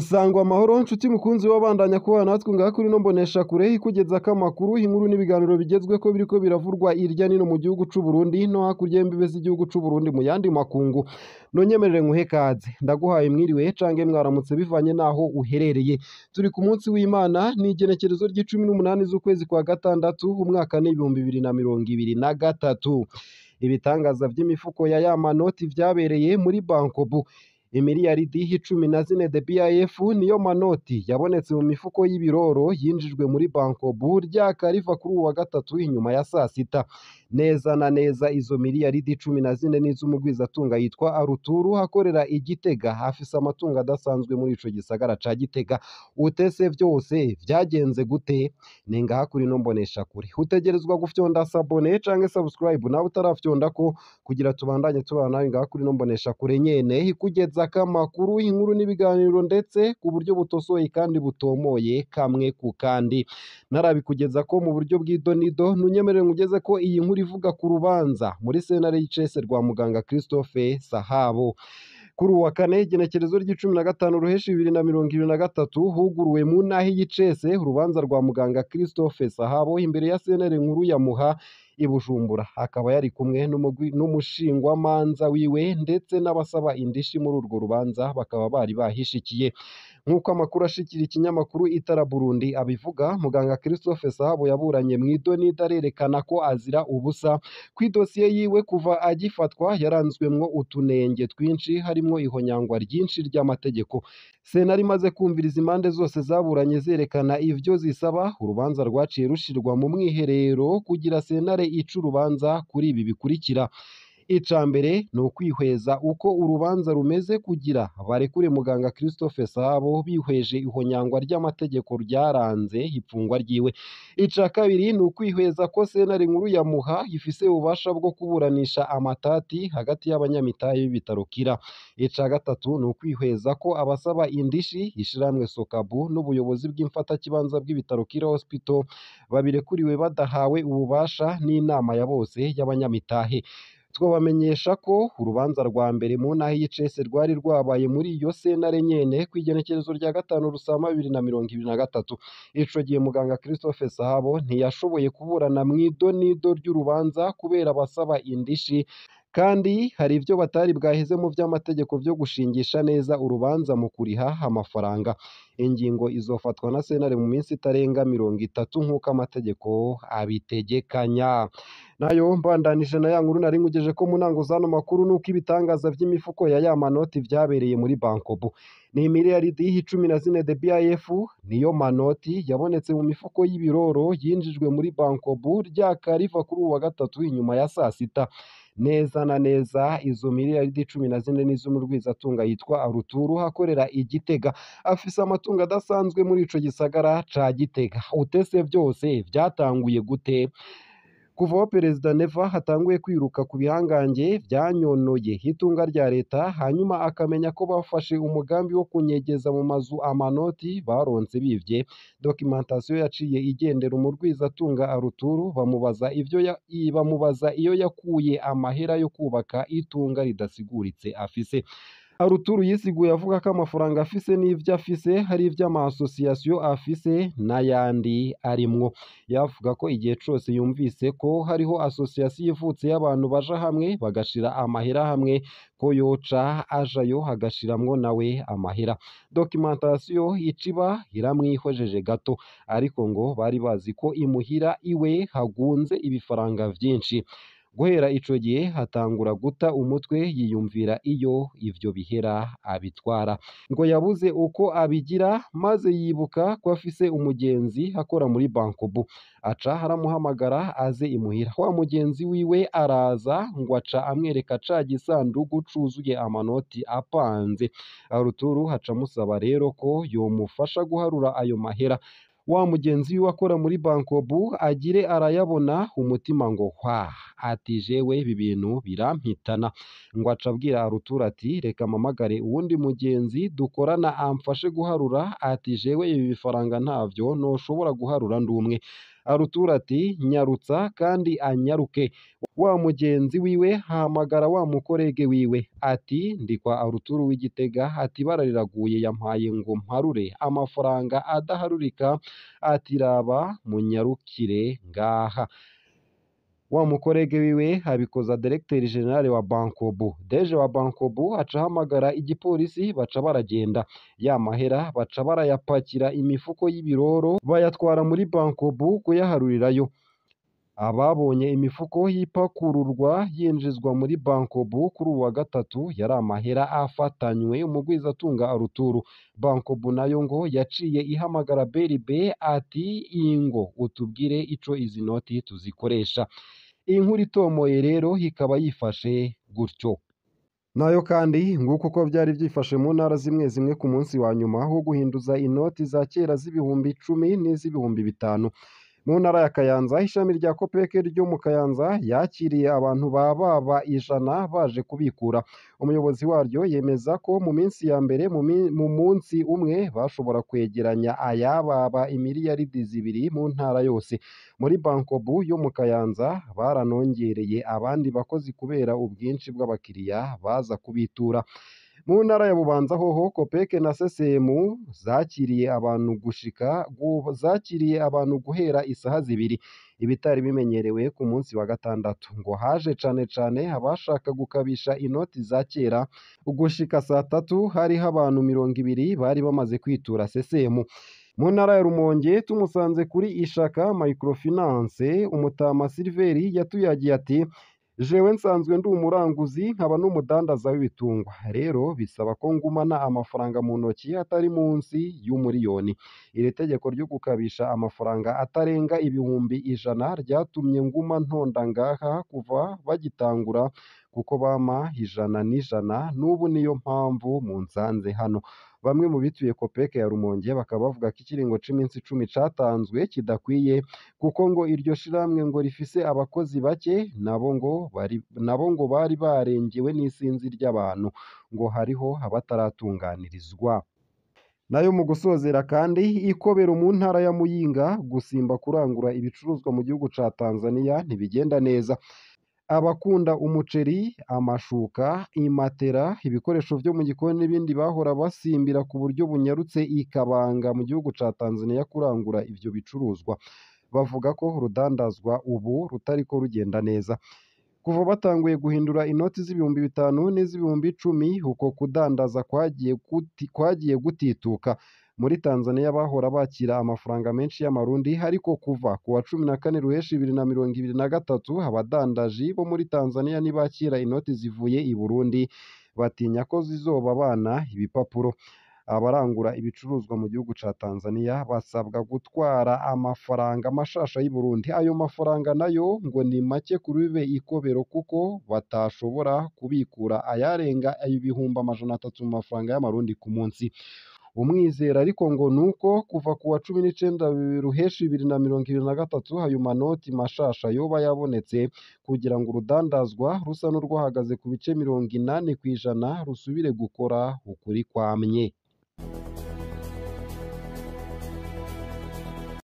Sangwa amahoro nshuti mukunzi wabandanya kubana natwe ngaha kuri ino mboneshakure ikugezako amakuru, inkuru n'ibiganiro bigezweko biriko biravurwa irya nino mu gihugu c'u Burundi no hakurya y'imbibe z'igihugu c'u Burundi mu yandi makungu. Nonyemerere nkuhe kaze, ndaguhaye mwiriwe canke mwaramutse bivanye naho uherereye. Turi ku munsi w'Imana ni igenekerezo ry'icumi n'umunani z'ukwezi kwa gatandatu umwaka ni 2023. Ibitangaza vy'imifuko ya ya manoti vyabereye muri Bankobu. Imiliyaridi 14 de BIF niyo manoti yabonetse mu mifuko y'ibiroro yinjijwe muri Bankobu ryaka riva kuri uwu wa gatatu inyuma ya sasita. Neza na neza izo miliyaridi 14 n'iz'umugwizatunga yitwa Aruturu akorera i Gitega, afise amatungo adasanzwe muri ico gisagara ca Gitega. Utese vyose vyagenze gute? Ni ngaha kuri ino mboneshakure. Utegerezwa gufyonda s'abonner canke subscribe nawe utarafyondako kugira tubandanye tubana nawe ngaha kuri ino mboneshakure nyene ikugezako amakuru, inkuru n'ibiganiro ndetse ku buryo butosoye kandi butomoye kamwe ku kandi. Narabikugezako mu buryo bw'idonido, ntunyemerere nkugeze ko iyi nkuru ivuga ku rubanza muri sentare y'icese rwa muganga Christophe Sahabo. Kuri uwu wa kane igenekerezo ry'icumi na gatanu ruheshi 2023 huguruwe mu ntahe y'icese urubanza rwa muganga Christophe Sahabo imbere ya sentare nkuru ya Muha i Bujumbura. Akaba yari kumwe n'umushingwamanza wiwe ndetse n'abasaba indishi muri urwo rubanza bakaba bari bahishikiye. Nk'uko amakuru ashikira ikinyamakuru Itara Burundi abivuga, muganga Christophe Sahabo yaburanye mw'idonido arerekana ko azira ubusa. Kw'idosiye yiwe kuva agifatwa yaranzwemwo utunenge twinshi harimwo ihonyangwa ryinshi ry'amategeko. Sentare imaze kumviriza impande zose zaburanye zerekana ivyo zisaba, urubanza rwaciye rushirwa mu mwiherero kugira sentare ice urubanza kuri ibi bikurikira: Ica mbere ni ukwihweza uko urubanza rumeze kugira barekure muganga Christophe Sahabo bihweje ihonyangwa ry'amategeko ryaranze ifungwa ryiwe. Ica kabiri ni ukwihweza ko sentare nkuru ya Muha ifise ububasha bwo kuburanisha amatati hagati y'abanyamitahe b'ibitaro Kira. Ica gatatu ni ukwihweza ko abasaba indishi, ishirahamwe Sokabu n'ubuyobozi bw'imfatakibanza bw'ibitaro Kira Hospital babirekuriwe badahawe ububasha n'inama ya bose y'abanyamitahe. Twobamenyesha ko urubanza rwa mbere mu ntahe y'icese rwari rwabaye muri iyo sentare nyene kw'igenekerezo rya 5 Rusama 2023. Ico gihe muganga Christophe Sahabo ntiyashoboye kuburana mw'idonido ry'urubanza kubera abasaba indishi, kandi hari ivyo batari bwaheze mu vy'amategeko vyo gushingisha neza urubanza mu kuriha amafaranga. Ingingo izofatwa na sentare mu minsi itarenga 30 nk'uko amategeko abitegekanya. Nayo mbandanije na ya nkuru nari nkugeje ko mu ntango z'ano makuru, nuko ibitangaza vy'imifuko ya ya manoti vyabereye muri Bankobu. Ni imiliyaridi 14 de BIF niyo manoti yabonetse mu mifuko y'ibiroro yinjijwe muri Bankobu ryaka riva kuri uwu wa gatatu inyuma ya sasita. Neza na neza izo miliyaridi 14 n'iz'umurwizatunga yitwa Aruturu akorera i Gitega, afise amatungo adasanzwe muri ico gisagara ca Gitega. Utese vyose vyatanguye gute? Kuva aho Perezida Neva hatanguye kwiruka ku bihangange vyanyonoye itunga rya leta, hanyuma akamenya ko bafashe umugambi wo kunyegeza mu mazu amanoti baronse bivye, documentation yaciye igendera umurwizatunga Aruturu bamubaza ivyo bamubaza iyo yakuye amahera yo kubaka itunga ridasiguritse afise. Aruturu yisiguye avuga ko amafaranga afise n'ivyo afise hari ivy'ama association afise n'ayandi arimwo. Yavuga ko igihe cose yumvise ko hariho association ivutse y'abantu baja hamwe bagashira amahera hamwe, ko yoca ajayo agashiramwo nawe amahera. Documentation iciba iramwihojeje gato, ariko ngo bari bazi ko imuhira iwe hagunze ibifaranga vyinshi. Guhera ico gihe hatangura guta umutwe yiyumvira iyo ivyo bihera abitwara. Ngo yabuze uko abigira maze yibuka ko afise umugenzi akora muri Bankobu, aca aramuhamagara aze imuhira. Wa mugenzi wiwe araza, ngo aca amwereka ca gisandugu cuzuye amanoti apanze. Aruturu aca amusaba rero ko yomufasha guharura ayo mahera. Wa mugenzi wiwe akora muri Bankobu agire arayabona, umutima ngo hwa, ati jewe ibi bintu birampitana. Ngo aca abwira Aruturu ati reka mpamagare uwundi mugenzi dukorana amfashe guharura, ati jewe ibi bifaranga ntavyo noshobora guharura ndumwe. Arthur ati nyarutsa kandi anyaruke. Wa mugenzi wiwe ahamagara wa mukorege wiwe ati ndi kwa Arthur w'Igitega, ati ibara riraguye yampaye ngo mparure amafaranga adaharurika, ati raba munyarukire ngaha. Wa mukorege wiwe abikoza directeur general wa Bankobu. Deje wa Bankobu aca ahamagara igipolisi, baca baragenda. Ya mahera baca barayapakira imifuko y'ibiroro bayatwara muri Bankobu kuyaharurirayo. Ababonye imifuko y'ipakururwa yinjizwa muri Bankobu kuri uwa gatatu yari amahera afatanywe umugwizatunga Arthur. Bankobu nayo ngo yaciye ihamagara Beribe ati ingo utubwire ico izi noti tuzikoresha. Iyi nkuru itomoye rero ikaba yifashe gutyo. Nayo kandi nguko uko byari byifashe mu ntara zimwe zimwe ku munsi wa nyuma wo guhinduza inoti za kera z'ibihumbi 10 n'iz'ibihumbi 5. Mu ntara ya Kayanza, ishami rya Kopeke ryo mu Kayanza yakiriye abantu bababa 100 baje kubikura. Umuyobozi waryo yemeza ko mu minsi ya mbere mu munsi umwe bashobora kwegeranya ayababa imiliyaridi 2 mu ntara yose. Muri Bankobu yo mu Kayanza baranongereye abandi bakozi kubera ubwinshi bw'abakiriya baza kubitura. Mu ntara ya Bubanza hoho Kopeke na CCM zakiriye abantu gushika zakiriye abantu guhera isaha 2, ibitari bimenyerewe ku munsi wa gatandatu. Ngo haje cane cane abashaka gukabisha inoti za kera. Gushika saa 3 hariho abantu 20 bari bamaze kwitura CCM. Mu ntara ya Rumonge tumusanze kuri Ishaka Microfinance, umutama Silveri yatuyagiye ati jewe nsanzwe ndi umuranguzi nkaba n'umudandaza w'ibitungwa, rero bisaba ko ngumana amafaranga mu ntoki atari munsi y'umuriyoni. Iri tegeko ryo gukabisha amafaranga atarenga 100,000 ryatumye nguma ntonda ngaha kuva bagitangura, kuko bampa 100 n'ijana, n'ubu niyo mpamvu munsanze hano. Bamwe mu bituye Kopeke ya Rumonge bakaba bavuga ko ikiringo c'iminsi 10 catanzwe kidakwiye, kuko ngo iryo shirahamwe ngo rifise abakozi bake, nabo ngo bari barengewe n'isinzi ry'abantu, ngo hariho abataratunganirizwa. Nayo mu gusozera kandi, ikobero mu ntara ya Muyinga gusimba kurangura ibicuruzwa mu gihugu ca Tanzania ntibigenda neza. Abakunda umuceri, amashuka, imatera, ibikoresho vyo mu gikoni n'ibindi bahora basimbira ku buryo bunyarutse ikabanga mu gihugu ca Tanzania kurangura ivyo bicuruzwa. Bavuga ko urudandazwa ubu rutariko rugenda neza. Kuva batanguye guhindura inoti z'ibihumbi 5 n'iz'ibihumbi 10, uko kudandaza kwagiye gutituka. Muri Tanzania bahora bakira amafaranga menshi y'amarundi, ariko kuva ku wa 14 Ruheshi 2023 abadandaji bo muri Tanzania ntibakira inoti zivuye i Burundi, batinya ko zizobabana ibipapuro. Abarangura ibicuruzwa mu gihugu ca Tanzania basabwa gutwara amafaranga mashasha y'i Burundi. Ayo mafaranga nayo ngo ni make kuri bibe ikobero, kuko batashobora kubikura ayarenga 300,000 mu mafaranga y'amarundi ku munsi. Umwizera ariko ngo nuko kuva ku wa 19 Ruheshi 2023 ayo manoti mashasha yoba yabonetse, kugira ngo urudandazwa rusa n'urwahagaze ku bice 80% rusubire gukora ukuri kwamye.